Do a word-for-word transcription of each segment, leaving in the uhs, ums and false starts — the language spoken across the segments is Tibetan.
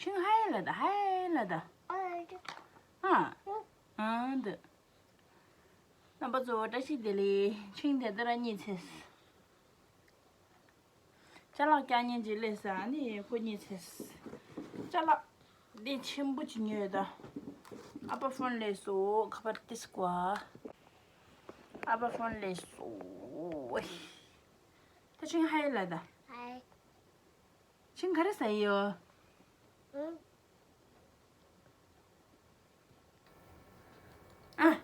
ཆིང་ཧའི་ལ་ད་ཧའི་ལ་ད། ཨ། ཨ་འདི། རྣམ་པ་ཚོ་བཀྲ་ཤིས་བདེ་ལེགས། ཆིང་དེ་ལྟར་གཉིད་ཚེས། ཅ་ལག་རྐྱང་ཉན་གྱི་ལས་ས་ནི་ཁོ་གཉིད་ཚེས། ཅ་ལག་འདི་ཆེན་པོ་ཅིག་ཉོས་ད། ཨ་ཕ་ཕོན་ལས་སོ་ཁ་པར་ཏིས་ཀོ། ཨ་ཕ་ཕོན་ལས་སོ། ད་ཆིང་ཧའི་ལ་ད། ཧའི། ཆིང་ག་རེ་ཟ་ཡོད། ཨ།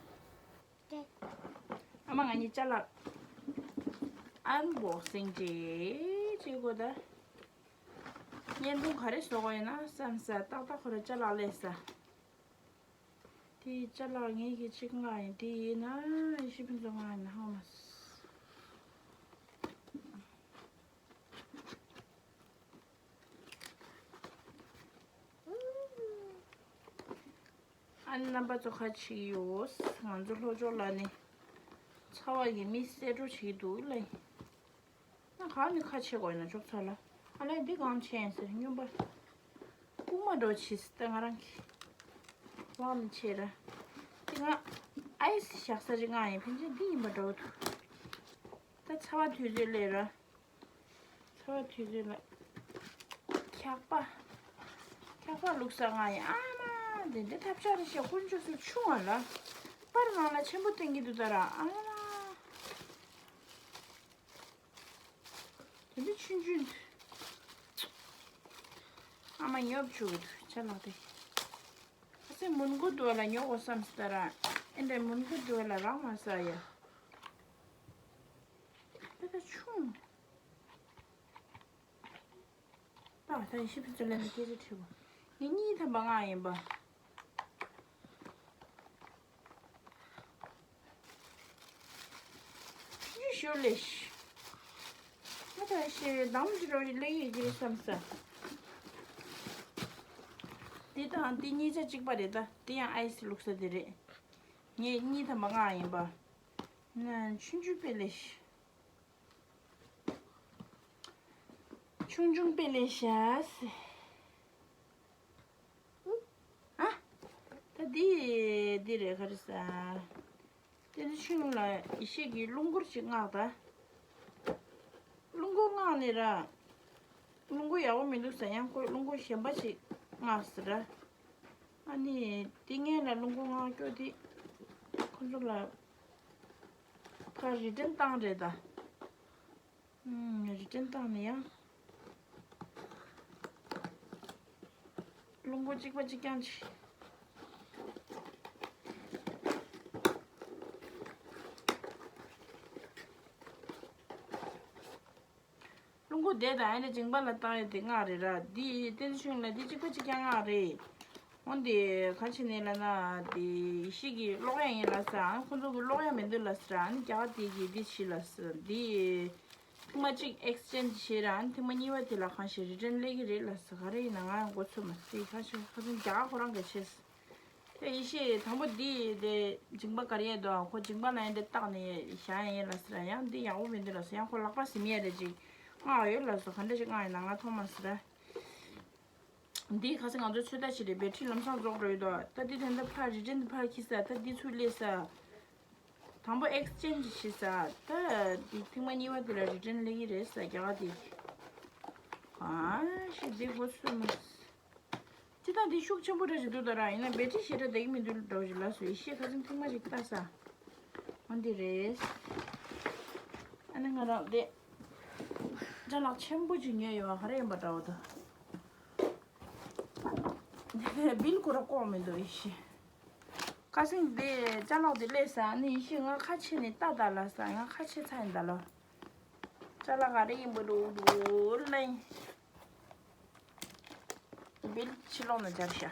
ཨ་མ་ང་གཉིས་ཅ་ལག་ཨན་བོག་སིང་ཅིག་བྱེད་དགོས་ད། བརྙན་ཐུང་ག་རེ་བཟོ་དགོས་ཡིན་ན་བསམ་ས་ཏག་ཏག་ཁོ་ར་ཅ་ལག་ལས་ས། དེ་ཅ་ལག་ངེད་ཀྱི་གཅིག་ང་ཡིན་དེ་ཡིན་ན་ཤི་ཕན་ཚོ་ང་ཡིན་ཧ་མ། ཨ་ནི་རྣམ་པ་ཚོ་ཁ་ཆེ་ཡོད། ང་ཚོ་ལྷོ་ཕྱོགས་ལ་ནི་ཚ་བ་གི་མི་བསད་འགྲོ་བྱེད་འདུག་ལ། ང་ག་ནི་ཁ་ཆེ་དགོས་ན་ཅོག་ཚ་ལ། ཨ་ལས་འདི་གང་ཆེ་ཡིན་ཟེར་སྨྱོན་པ། སྐུ་མ་འགྲོ་ཆེ་ཟེར་ད་ང་རང་གི་བང་མི་ཆེ་ར། དེ་ང་ཨའི་སི་བཞག་ས་ཅིག་ང་ཡིན་ཕན་ཆད་འདི་ཡིན་པ་འགྲོ་འདུག་ད་ཚ་བ་དུས་ཚོད་སླེབས་ར། ཚོ་དུས་ཚོད་ལ། འཁྱག་པ། འཁྱག་པ་བླུགས་ས་ང་ཡི་ཨ་མ། དེ་འདྲ་ཐབས་ཆག་རེ་བཤད་དཀོན་མཆོག་གསུམ་ཆུང་བ་ལ། པར་ནང་ལ་ཆེན་པོ་བསྟན་གྱི་འདུག་ད་ར་ཨ་མ། དེ་འདྲ་ཆུང་ཆུང་། ཨ་མ་ཉོབ་བཅུག་གི་འདུག་ཅ་ལག་དེ། ཁ་སེ་མུན་གུ་དུ་བ་ལ་ཉོ་དགོས་བསམ་སི་ད་ར། ཨེ་འདྲ་མུན་གུ་དུ་བ་ལ་རག་མ་ས་ཡ། དེ་ད་ཆུང་། ད་ད་ཡེ་ཤེས་ཕུན་ཚོགས་ལ་ནི་སྐད་ཆ་དྲིས་པ། ངས་གཉིས་ཐམ་པ་མངགས་ཡིན་པ། ཆུ་ཞོ་ལེ་ཤ། ང་ད་ཤེས་དམ་ཅི་རོ་ལེ་ཡི་གི་རེད་བསམ་ས། འདི་དང་འདི་གཉིས་ཆ་གཅིག་པ་རེད་ད། འདི་ཡང་ཨའི་སི་བླུགས་ས་དེ་རེད། ངས་གཉིས་ཐམ་པ་མངགས་ཡིན་པ། ན་ཆུང་ཆུང་པེ་ལེ་ཤ། ཆུང་ཆུང་པེ་ལེ་ཤ་སི། ཨ། ད་འདི་འདི་རེད་ག་རེ་ཟ། དེ་ནི་ཆུང་ལ་ཡེ་ཤེས་ཀྱིས་རླུང་སྒོར་ཅིག་མངགས་ད། རླུང་སྒོར་མངགས་ནས་ར། རླུང་སྒོར་ཡག་པོ་མི་འདུག་ཟེར་ཡང་ཁོས་རླུང་སྒོར་གཞན་པ་ཅིག་མངགས་ཟེར་ར། ཨ་ནི་དེ་ངས་ལ་རླུང་སྒོར་མངགས་སྐྱོ་དེ། ཁོ་ཚོ་ལ་ཕར་རི་ཊན་བཏང་རེད་ད། ཨུམ། རི་ཊན་བཏང་ནས་ཡང་རླུང་སྒོར་གཅིག་པ་གཅིག་རྐྱང་བྱས། རླུང་སྒོར་དེ་དང་ཨ་ནི་མཇིང་པ་ལ་བཏང་ཡོད་དེ་མངགས་རེད་ར། འདི་བསྟན་ཆུང་ལ་འདི་གཅིག་པ་གཅིག་རྐྱང་མངགས་རེད། འོན་ཏེ་ག་ཕྱི་ནས་ལ་ན་དེ་ཡེ་ཤེས་ཀྱི་ཀློག་ཡ་ཡིན་ལ་ཟེར། ཨ་ཁོ་ཚོ་གི་ཀློག་ཡ་མི་འདུག་ལ་ཟེར། ཨ་ནི་རྒྱ་གར་དེ་གི་འདི་བྱེད་ལ་ཟེར། འདི་ཐེངས་མ་གཅིག་ཨེག་སི་ཅེན་ཇི་བྱས་ར། ཨ་ནི་ཐེངས་མ་གཉིས་པ་དེ་ལ་གང་ཞིག་རི་ཊན་སླེབས་ཀྱི་རེད་ལ་ཟེར། ག་རེ་ཡིན་ན་ང་ཡང་མགོ་ཚོད་མ་ཚོད་ཁ་ཤས་ཁ་སང་རྒྱ་གར་ཁོ་རང་གི་བྱས། དེ་ཡེ་ཤེས་དང་པོ་འདི་དེ་མཇིང་པ་ག་རེ་ཡས་འདུག་ཁོ་མཇིང་པ་ལ་ཡང་འདི་བཏགས་ནས་བཞག་ཡ་ཡིན་ལ་ཟེར། ཡང་འདི་ཡག་པོ་མི་འདུག་ལ་ཟེར། ཡང་ཁོ་ལག་པ་ཟིན་ཡ་རེད་ཅིག་མངགས་ཡོད་ལ་ཟེར། ག་འདྲ་ཞིག་མངགས་ཡིན་ན་ང་མཐོང་མ་ཟེར། འདི་ཁ་སང་ང་ཚོ་ཚོད་ལྟ་བྱེད་རེད། བེ་ཊི་རི་ལམ་སང་རྫོགས་འགྲོ་ཡོད་དོ། ད་འདི་ད་ལྟ་ཕར་རི་ཊན་ཕར་འཁྱེར་ས། ད་འདི་ཚུར་སླེབས་ས། དང་པོ་ཨེག་སི་ཅེན་ཇི་བྱེད་ས། ད་འདི་ཐེངས་མ་གཉིས་པ་འདི་ལ་རི་ཊན་སླེབས་ཀྱི་རེད་ས་རྒྱ་གར་འདི། ཨ་ཤི་འདི་མགོ་ཚོད་མ། སྤྱིར་བཏང་འདི་ཤུགས་ཆེན་པོ་འདྲ་ཞིག་འདུག་ད་ར། ཡིན་ན་བེ་ཊི་རི་ཞེ་དྲག་བསྡད་ཀྱི་མི་འདུག་འདྲ་བོ་ཞིག་ལབ་སོང་། ཡེ་ཤེས་ཁ་སང་ཐེངས་མ་ཞིག་ལྟ་ས། འོ་འདི་རེད། ཨ་ནི་ང་རང་དེ་ཅ་ལག་ཆེན་པོ་ཅིག་ཉོས་ཡོད་པ་ག་རེ་ཡིན་པ་འདྲ་བོ་འདུག་བིལ་ཁོ་ར་ལྐོག་མི་འདུག་ཡེ་ཤེས། ཁ་སང་དེ་ཅ་ལག་དེ་སླེབས་ས། ཨ་ནི་ཡེ་ཤེས་ང་ཁ་ཕྱེ་ནས་ལྟ་ད་ལབ་ས། ང་ཁ་ཕྱེ་ཚར་ཡིན་ད་ལོ། ཅ་ལག་ག་རེ་ཡིན་པ་འདུག་འདུག་ལབ་ཡིན། བིལ་ཕྱི་ལོགས་ནས་སྦྱར་ཤག་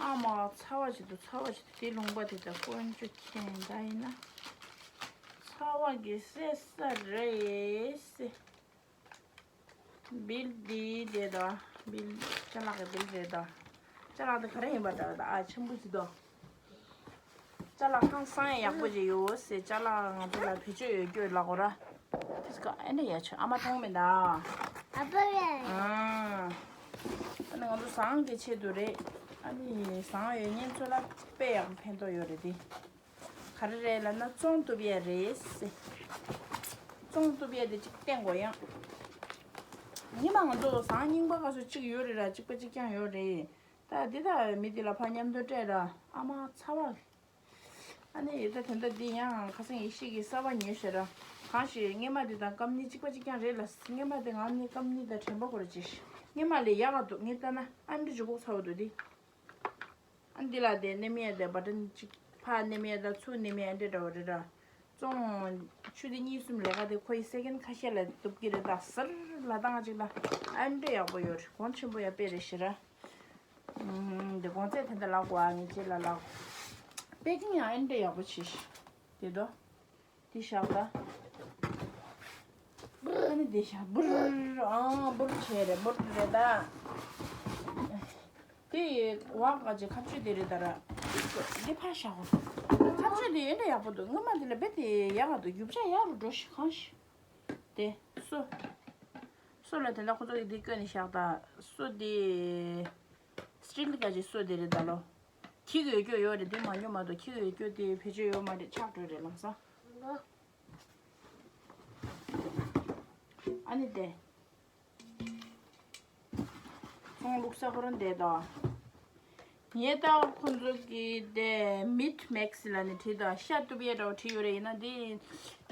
ཨ་མ། ཚ་བ་ཅིག་འདུག་ཚ་བ་ཅིག་འདུག་དེ་ལུང་པ་དེ་ད་དཀོན་མཆོག་མཁྱེན། ད་ཡིན་ན་ཚ་བ་གི་བསད་ས་རེད་ཟེ། བིལ་འདི་དེ་དང་བིལ་ཅ་ལག་གི་བིལ་རེད་དོ། ཅ་ལག་དེ་ག་རེ་ཡིན་པ་འདྲ་བ་དང་། ཨ་ཆེན་པོ་ཅིག་དོ། ཅ་ལག་ཧང་སང་ཡག་པོ་ཅིག་ཡོད་ཟེར། ཅ་ལག་ང་ཚོ་ལ་བེད་སྤྱོད་ཡོད་རྒྱུ་ལ་གོ་ར། ཐིས་ཀ་ཨེ་འདྲ་ཡ་ཆོ་ཨ་མ་མཐོང་མེད་ད། ཨ་ཕ་ཡ། ཨ་ནི་ང་ཚོ་ཟངས་ཀྱི་ཆེད་དུ་རེད། ཨ་ནི་ཟངས་ཡོད་མཁན་ཚོ་ལ་དཔེ་ཡག་པོ་ཕན་ཐོགས་ཡོད་རེད་དེ། ག་རེ་རེད་ལབ་ན་བཙོང་བཏུབ་ཡས་རེད་ཟེར། བཙོང་བཏུབ་ཡས་དེ་གཅིག་བསྟན་དགོས་ཡང་། ཉི་མ་ང་ཚོ་ཟངས་རྙིང་པ་ག་ཚོད་གཅིག་ཡོད་རེད་ར། གཅིག་པ་གཅིག་རྐྱང་ཡོད་རེད། ད་འདི་ད་མི་འདི་ལ་ཕ་མཉམ་དུ་སྤྲད་ར། ཨ་མ་ཚ་བ། ཨ་ནི་ད་དེ་འདྲ་འདི་ཡང་ཁ་སང་ཡེ་ཤེས་ཀྱིས་གསར་པ་ཉོས་ཤག་ར། གང་ཞིག་སྔས་མ་འདི་དང་སྐམ་ནི་གཅིག་པ་གཅིག་རྐྱང་རེད་ལ། སྔས་མ་དེ་ངང་ནི་སྐམ་ནི་དང་དྲན་པ་ཁོ་ར་ཅིག་སྔས་མ་ལས་ཡག་ག་འདུག་ངས་ལྟ་ན་ཨ་འདྲ་ཅིག་ལྐོག་ཚ་བོ་འདུག་འདི། ཨ་འདི་ལ་དེ་ནེམ་ཡ་དེ་བ་ཏན་ཅིག་ཕ་ནེམ་ཡ་དང་ཚུར་ནེམ་ཡ་འདྲ་འདྲ་བོ་རེད་ར། བཙོང་ཆུ་དེ་གཉིས་གསུམ་ལས་ཀ་དེ་ཁོ་ཡི་སེ་ཀེན་ཁ་ཤས་ལ་གཏུབ་ཀྱི་རེད། ད་ཟེར་ལ་བཏང་ཅིག་ལ་ཨ་འདྲ་ཡག་པོ་ཡོད་རེད། གོང་ཆེན་པོ་ཡ་དཔེ་རེད་ཤི་ར། ཨུམ། འདི་གོང་ཚད་དེ་འདྲ་ལག་གོ་ཨ་ངེས་ཅིག་ལ་ལག་གོ། པེ་ཀིང་ཡང་ཨ་འདྲ་ཡག་པོ་བྱས་ཤི། དེ་དོ། འདི་བཞག་ད། ཨ་ནི་འདི་བཞག་འབུར། ཨང་འབུར་བྱས་རེད། འབུར་རེད་ད། དེ་ཡི་བག་ག་ཅིག་ཁ་གཅོད་དེ་རེད་ད་ར། འདི་ཕར་བཞག་གོ། ཁ་གཅོད་དེ་ཡིན་འདྲ་ཡག་པོ་འདུག་སྔོན་མ་དེ་ལ་རྦད་དེ་ཡག་ག་འདུག་རྒྱུ་ཆ་ཡག་རུ་འགྲོ་ཤི་གང་ཤི། དེ་སོ། སོ་ལ་དེ་འདྲ་ཁོ་ཚོ་གི་འདི་བཀོད་ནས་བཞག་ད། སོ་དེ། སི་ཊིལ་ག་ཅིག་སོ་དེ་རེད་ད་ལོ། ཁྱི་གི་འོས་སྐྱོ་ཡོད་རེད། དེ་མ་ཉོ་མ་གཏོགས་ཁྱི་གི་འོས་སྐྱོ་དེ་བེད་སྤྱོད་ཡོད་མ་རེད། ཆག་འགྲོ་རེད་ལམ་སང་། ཨ་ནི་དེ། ཚོང་བླུགས་ས་ཁོ་རང་བསྡད་དོ། ངས་ད་ཁོ་ཚོ་གི་དེ་མིད་མེག་སི་ལ་ནི་བྲིས་དོ། ཤ་གཏུབ་ཡས་འདྲ་བོ་བྲིས་ཡོད་རེད། ཡིན་ན་དེ་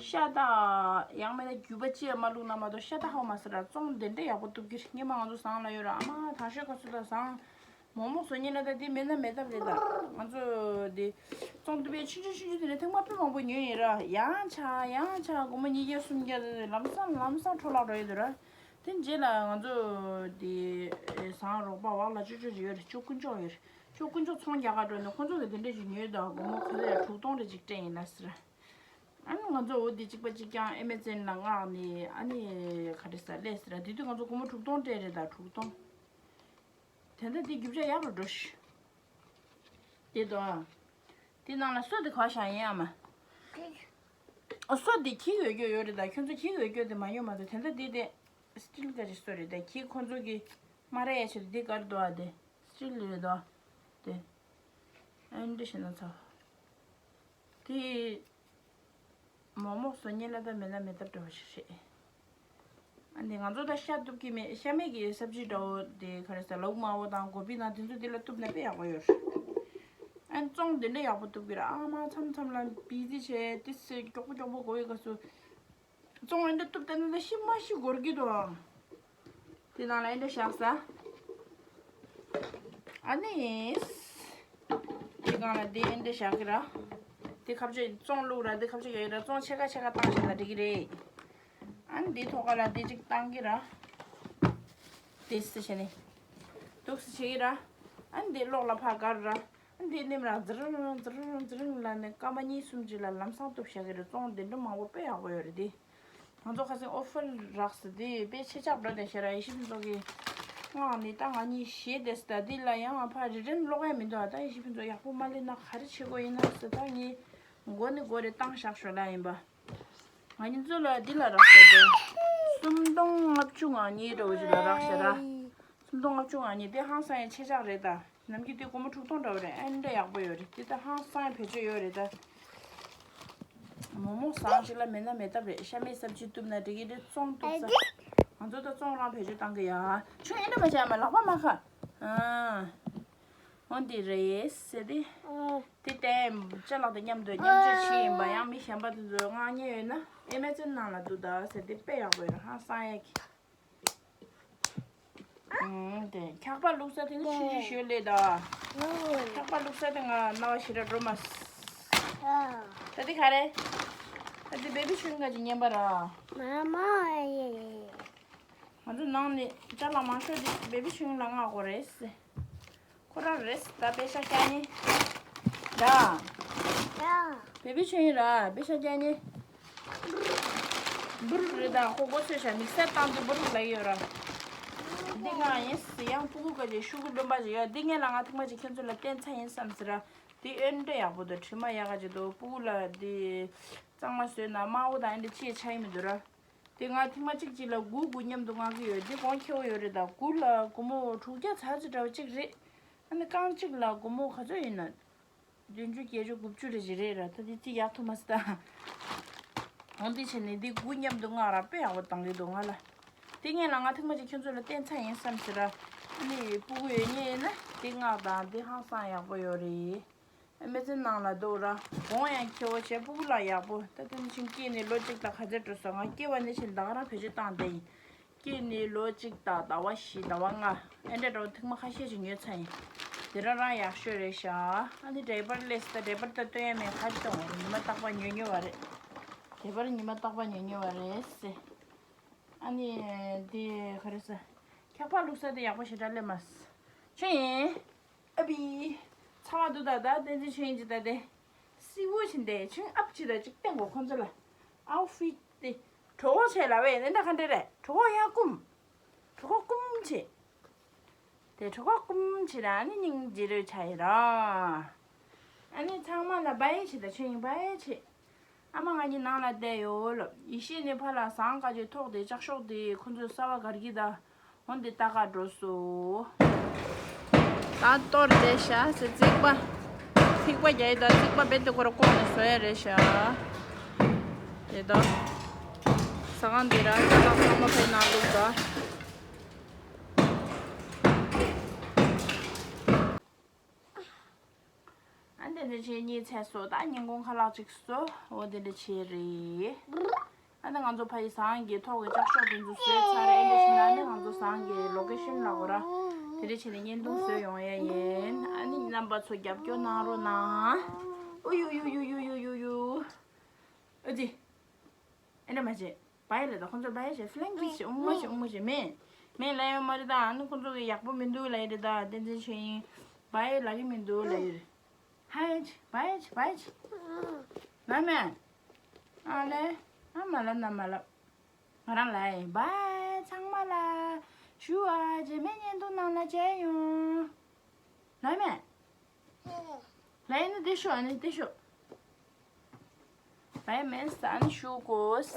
ཤ་ད་ཡང་མིན་ན་རྒྱུ་པ་ཅི་ཡང་མ་བླུགས་ན་མ་གཏོགས་ཤ་ད་ཧ་མ་ཟེར་ར། བཙོང་དེ་འདྲ་ཡག་པོ་གཏུབ་ཀྱི་རེད། ངས་མ་ང་ཚོ་ཟངས་ལ་ཡོད་ར། ཨ་མ་དང་ཤོས་ཁ་སུ་ད་ཟངས། མོག་མོག་བཟོ་མཁན་ལ་ད་དེ་མེད་ན་མེད་ཐབས་རེད་ད། ང་ཚོ་དེ་བཙོང་དུས་པའི་ཆུང་ཆུང་ཆུང་ཆུང་དེ་ནས་ཐེངས་མ་དཔེ་མང་པོ་ཉོས་ཡིན་ར། ཡང་ཆག་ཡང་ཆག་སྒོར་མོ་ཉིས་བརྒྱ་སུམ་བརྒྱ་དེ་ལམ་སང་ལམ་སང་འཕྲོ་བརླག་འགྲོ་ཡི་འདུག་ར། དེ་རྗེས་ལ་ང་ཚོ་དེ་ཟངས་རོགས་པ་བག་ལ་ཅོ་ཅོ་ཅིག་ཡོད་རེད། ཅོ་དཀོན་མཆོག་ཡོད་རེད། ཅོ་དཀོན་མཆོག་ཚོང་རྒྱག་ག་འགྲོ་ནས་ཁོང་ཚོ་གིས་དེ་འདྲས་ཅིག་ཉོས་དང་སྒོར་མོ་ག་ཚོད་ཡ་དྲུག་སྟོང་རེ་ཅིག་སྤྲད་ཡིན་ལ་ཟེར། ཨ་ནི་ང་ཚོ་འོ་དེ་གཅིག་པ་གཅིག་རྐྱང་ཨེ་མེ་ཛོན་ལ་མངགས་ནས་ཨ་ནི་ག་རེ་ཟ་ལས་ཟེར་ར། དེ་དུས་ང་ཚོ་སྒོར་མོ་དྲུག་སྟོང་སྤྲད་རེད་ད། དྲུག་སྟོང་། དེ་འདྲ་དེ་རྒྱུ་ཆ་ཡག་རུ་འགྲོ་ཤི། དེ་དོ། དེ་ནང་ལ་སོ་དེ་ག་བཞག་ཡིན་ཨ་མ། ཨ་སོ་དེ་ཁྱི་འོས་སྐྱོ་ཡོད་རེད་ད། ཁྱོད་ཚོ་ཁྱི་འོས་སྐྱོ་དེ་མ་ཉོ་མ་གཏོགས། དེ་འདྲ་དེ་དེ་སི་ཊིལ་ག་ཅིག་སོ་རེད་ད། ཁྱི་ཁོ་ཚོ་གི་མ་ར་ཡ་ཆེད་དུ་དེ་གར་དོ་ཨ། དེ་སི་ཊིལ་རེད་དོ། དེ་ཨ་འདྲ་ཞིག་ན་ཚ། དེ། མོག་མོག་བཟོ་མཁན་ལ་ད་མེད་ན་མེད་ཐབས་འདྲ་བོ་ཞིག་རེད། ཨ་ནི་ང་ཚོ་ད་ཤ་གཏུབ་ཀྱི་མེད། ཤ་མེད་ཀྱི་སབ་ཇི་འདྲ་བོ་དེ་ག་རེ་ཟ། ལའུ་མ་བོ་དང་གོ་བི་དང་དེ་ཚོ་དེ་ལ་གཏུབ་ན་དཔེ་ཡག་པོ་ཡོད་རེད། ཨ་ནི་བཙོང་དེ་འདྲ་ཡག་པོ་གཏུབ་ཀྱི་རེད། ཨ་མ་མཚམས་མཚམས་ལ་བི་ཟི་བྱས་ཏི་སི་མགྱོགས་པོ་མགྱོགས་པོ་དགོས་པའི་སྐབས་སུ། བཙོང་ཨེ་འདྲ་གཏུབ་བསྡད་ན་ད་ཤི་མ་ཤི་འགོར་གྱི་འདུག་ཨ། དེ་ནང་ལ་ཨེ་འདྲ་བཞག་ས། ཨ་ནི། དེ་སྒང་ལ་དེ་ཨེ་འདྲ་བཞག་གི་ར། དེ་ཁ་བཅད་བཙོང་བླུགས་ར། དེ་ཁ་བཅད་ཡོད་ར། བཙོང་ཕྱེད་ཀ་ཕྱེད་ཀ་བཏང་བཞག་ན་འགྲིག་གི་རེད། ཨ་ནི་དེ་ཐོག་ཁ་ལ་དེ་གཅིག་བཏང་གི་ར། དེ་སི་བྱས་ནས། འདུག་སེ་བྱེད་ཀྱི་ར། ཨ་ནི་དེ་གློག་ལ་ཕར་བསྒར་ར། ཨ་ནི་དེ་ནེམ་ར་ཛི་རིང་ཛི་རིང་ཛི་རིང་ལ་ནི་སྐར་མ་གཉིས་གསུམ་ཅིག་ལ་ལམ་སང་གཏུབ་བཞག་གི་རེད། བཙོང་དེ་འདྲ་མང་པོ་དཔེ་ཡག་པོ་ཡོད་རེད་དེ། ང་ཚོ་ཁ་སང་ཨོ་ཕར་རག་ས་དེ་དཔེ་ཆེ་ཆག་འགྲོ་དེ་ཤ་ར། ཡེ་ཤེས་ཕུན་ཚོགས་ཀྱིས་མངགས་ནས་ད་ང་གཉིས་བཞེས་བསྡད་ས། ད་འདི་ལ་ཡང་ང་ཕར་རི་ཊན་སློག་ཡ་མི་འདུག་ཨ། ད་ཡེ་ཤེས་ཕུན་ཚོགས་ཡག་པོ་མ་སླེབས་ན་ག་རེ་བྱེད་དགོས་ཡིན་ན་ཟེར། ད་ངས་མགོ་ནས་མགོ་རེ་བཏང་བཞག་ཞོར་ལ་ཡིན་པ། ང་གཉིས་ཚོ་ལ་འདི་ལ་རག་ས་དེ། སུམ་སྟོང་ལྔ་བཅུ་ང་གཉིས་འདྲ་བོ་ཅིག་ལ་རག་ཤག་ར། སུམ་སྟོང་ལྔ་བཅུ་ང་གཉིས་དེ་ཧང་སང་ཡ་ཆེ་ཆག་རེད་ད། ནམ་རྒྱུན་དེ་སྒོར་མོ་དྲུག་སྟོང་འདྲ་བོ་རེད། ཨེ་འདྲ་ཡག་པོ་ཡོད་རེད། དེ་ད་ཧང་སང་ཡ་བེད་སྤྱོད་ཡོད་རེད་ད། མོག་མོག་ཟངས་ཅིག་ལ་མེད་ན་མེད་ཐབས་རེད། ཤ་མེད་སབ་ཇི་གཏུབ་ན་འགྲིག་གི་རེད། བཙོང་གཏུབ་ས། ང་ཚོ་ད་བཙོང་རང་བེད་སྤྱོད་བཏང་གི་ཡ། ཆུང་ཨེ་འདྲ་མ་བྱས་མ་ལག་པ་མ་ཁ། ཨ། འོ་འདི་རེད་ཟེར་ཏེ། དེ་ལྟའི་ཅ་ལག་དང་མཉམ་དུ་མཉམ་སྤྱོད་བྱེད་ཡིན་པ། ཡང་མི་གཞན་པ་དེ་ཚོ་མངགས་མཁན་ཡོད་ན་ཨེ་མེ་ཛོན་ནང་ལ་འདུག་ད་ཟེར་ཏེ། དཔེ་ཡག་པོ་ཡོད་རེད། ཧང་སང་ཡ་གི། ཨང་། དེ་འཁྱག་པ་བླུགས་ས་དེ་ནི་ཆུང་ཆུང་ཞིག་ལས་ད། འཁྱག་པ་བླུགས་ས་དེ་ང་རྣ་བ་ཞེ་དྲག་འགྲོ་མ་སོང་། ད་དེ་ག་རེ། ད་དེ་བེ་བི་ཤུ་ཝིང་ག་ཅིག་ཉན་པ་ར། མ་མ་ཡེ་ཡེ། ང་ཚོ་ནང་ནས་ཅ་ལག་མང་ཤོས་དེ་བེ་བི་ཤུ་ཝིང་ལ་མངགས་དགོས་རེད་ཟེར། ཁོ་རང་རེད་ད། པེ་ཤ་སྐྱ་ནི། ད། ད། བེ་བི་ཆོས་ཡིན་ར། པེ་ཤ་སྐྱ་ནི། འབུར་རེད་ད། ཁོ་མགོ་ཚོས་ཤ་མིག་སར་བཏང་དུས་འབུར་ལ་ཡོད་ར། འདི་ང་ཡིན་ཟེར། ཡང་ཕྲུ་གུ་ག་ཅིག་ཤུ་གུ་རློན་པ་ཅིག་ཡོད། འདི་ངས་ལ་ང་ཐུག་མ་ཅིག་ཁྱེད་ཚོ་ལ་བསྟན་ཚ་ཡིན་བསམ་ཟེར་ར། དེ་ཨེ་འདྲ་ཡག་པོ་འདུག་དྲི་མ་ཡག་ག་ཅིག་འདུག་སྤུ་གུ་ལ་དེ་གཙང་མ་བཟོས་ན་དམར་པོ་དང་ཨེ་འདྲ་ཅིག་ཆགས་ཀྱི་མི་འདུག་ར། དེ་ང་ཐེངས་མ་གཅིག་གཅིག་ལ་དགུ་དགུ་མཉམ་དུ་མངགས་ཀྱི་ཡོད། དེ་གོང་ཁེ་པོ་ཡོད་རེད་ད། དགུ་ལ་སྒོར་མོ་དྲུག་བརྒྱ་ཙམ་ཅིག་འདྲ་བ་གཅིག་རེད། ཨ་ནི་རྐང་གཅིག་ལ་སྒོར་མོ་ག་ཚོད་ཡིན་ན། བདུན་ཅུ། བརྒྱད་ཅུ། དགུ་བཅུ་རེ་བཞི་རེ་ར། ད་དེ་ཅི་ཡག་ཐུབ་མ་སི་ད། འོང་དེ་བྱས་ནས་འདི་དགུ་མཉམ་དུ་མངགས་ར་དཔེ་ཡག་པོ་བཏང་གི་འདུག་ང་ལ། དེ་ངས་ལ་ང་ཐེངས་མ་ཅིག་ཁྱོད་ཚོ་ལ་བསྟན་ཚར་ཡིན་བསམ་ཟེར་ར། ཨ་ནི་སྤུ་གུ་ཡོད་ཉེ་ཡིན་ན་འདི་མངགས་དང་འདི་ཧང་སང་ཡག་པོ་ཡོད་རེད། ཨ་མི་ཚེ་ནང་ལ་འདུག་ར། གོང་ཡང་ཁེ་པོ་བྱས། སྤུ་གུ་ལ་ཡག་པོ། ད་ལྟ་ནི་ཆིང་སྐྱེས་ནས་ལོ་གཅིག་དང་ག་ཚོད་འགྲོ་སོང་། ང་སྐྱེས་པ་ནས་ཆིང་ད་ག་རང་བེད་སྤྱོད་བཏང་བསྡད་ཡིན། སྐྱེས་ནས་ལོ་གཅིག་དང་ཟླ་བ་བཞི་ཟླ་བ་ལྔ། ཨེ་འདྲ་འདྲ་བོ་ཐེངས་མ་ཁ་ཤས་ཤིག་ཉོས་ཚར་ཡིན། དེ་རང་རང་ཡག་ཤོས་རེད་ཤག་ཨ་ནི་ཌའི་པར་སླེབས་སོང་ད། ཌའི་པར་ད་སྟོན་ཡ་མེད། ཁ་ཅིག་གཏོང་བ་རེད། ཉི་མ་རྟག་པར་ཉོ་ཉོ་བ་རེད། ཌའི་པར་ཉི་མ་རྟག་པར་ཉོ་ཉོ་བ་རེད་ཟེར། ཨ་ནི་དེ་ག་རེ་ཟ། འཁྱག་པ་བླུགས་ས་དེ་ཡག་པོ་ཞེ་དྲག་སླེབས་མ་སོང་། ཆོས་ཡིན། ཨ་བི། ཚ་བ་འདུག་ད་ད་བསྟན་འཛིན་ཆོས་ཡིན་གྱི་ད་དེ། སི་བོ་ཆེན་དེ་ཆུང་ཨབ་ཆེ་ད་ཅིག་བསྟན་གོ་ཁོང་ཚོ་ལ། ཨའུ་ཕིད་དེ། གྲོད་ཁོག་ཆེ་ལ་བས་ནི་འདྲ་ག་འདྲ་རེད། གྲོད་ཁོག་ཡར་བསྐུམ། གྲོད་ཁོག་བསྐུམ་བྱེད། དེ་གྲོད་ཁོག་བསྐུམ་བྱེད་ད་ཨ་ནི་སྙིང་རྗེ་རེ་ཆགས་ཡིན་ར། ཨ་ནི་ཚང་མ་ལ་བྷའི་བྱེད་ད་ཆོས་ཡིན་བྷའི་བྱེད། ཨ་མ་ང་གཉིས་ནང་ལ་བསྡད་ཡོད་ལབ། ཡེ་ཤེས་ནི་ཕར་ལ་ཟངས་དཀར་གྱི་ཐོག་དེ་ལྕགས་ཤོག་དེ་ཁོ་ཚོས་གསར་པ་སྒར་གྱི་ད། འོ་འདི་ལྟ་ག་འགྲོ་སོ། ད་གཏོར་བསྡད་ཤག་ཟེར། རྩིག་པ། རྩིག་པ་རྒྱག་ཡི་ད། རྩིག་པ་རྦད་དེ་ཁོ་ར་བཀོག་ནས་བཟོ་ཡ་རེད་ཤག་དེ་ད། ཟ་ཁང་འདི་ར་ཅ་ལག་ཚང་མ་ཕའི་ནང་བླུགས་ད། ཨ་འདི་འདྲ་བྱས་གཉིད་ཚད་སོ། ད་ཉིན་གུང་ཁ་ལག་ཅིག་ཟོ། འོ་འདི་འདྲ་བྱས་རེད། ཨ་ནི་ང་ཚོ་ཕ་ཡི་ཟངས་ཀྱི་ཐོག་གི་ལྕགས་ཤོག་དེ་ཚོ་བཟོས་ཚར་རེད། ཨེ་འདྲ་བྱས་ན་ནི་ང་ཚོ་ཟངས་ཀྱི་ལོ་ཀེ་ཤན་ལ་འོ་ར། དེ་འདྲ་བྱས་ནས་བརྙན་ཐུང་བཟོས་ཡོང་ཡ་ཡིན། ཨ་ནི་རྣམ་པ་ཚོ་རྒྱབ་སྐྱོར་གནང་རོགས་གནང་། ཨུ་ཡུ་ཡུ་ཡུ། ཨུ་ཙི། ཨེ་འདྲ་མ་བྱེད། བྷའི་ལབ་ད། ཁོང་ཚོ་བྷའི་བྱེད། ཧྥི་ལན་ཀི་བྱེད། ཨུ་མ་བྱེད། ཨུ་མ་བྱེད། མེད། མེད་ལབ་ཡོད་མ་རེད་ད། ཨ་ནི་ཁོང་ཚོ་གི་ཡག་པོ་མི་འདུག་ལབ་ཡོད་རེད་ད། བསྟན་འཛིན་ཆོས་དབྱིངས་བྷའི་ལབ་ཀྱི་མི་འདུག་ལབ་ཡོད་རེད། ཧའི་བྱེད། བྷའི་བྱེད། བྷའི་བྱེད། ལབ་མེད། ཨ་ལེ། ཨ་མ་ལབ་ན་མ་ལབ། ང་རང་ལབ་ཡིན། བྷའི་ཚང་མ་ལ། ཞུ་ཨ། རྗེས་མའི་བརྙན་ཐུང་ནང་ལ་མཇལ་ཡོང་། ལབ་མེད། ལབ་ཡིན་ན་འདི་ཤོག་ཨ་ནི་འདི་ཤོག་བྷའི་མེད་ས་ནི་ཞུ་དགོས།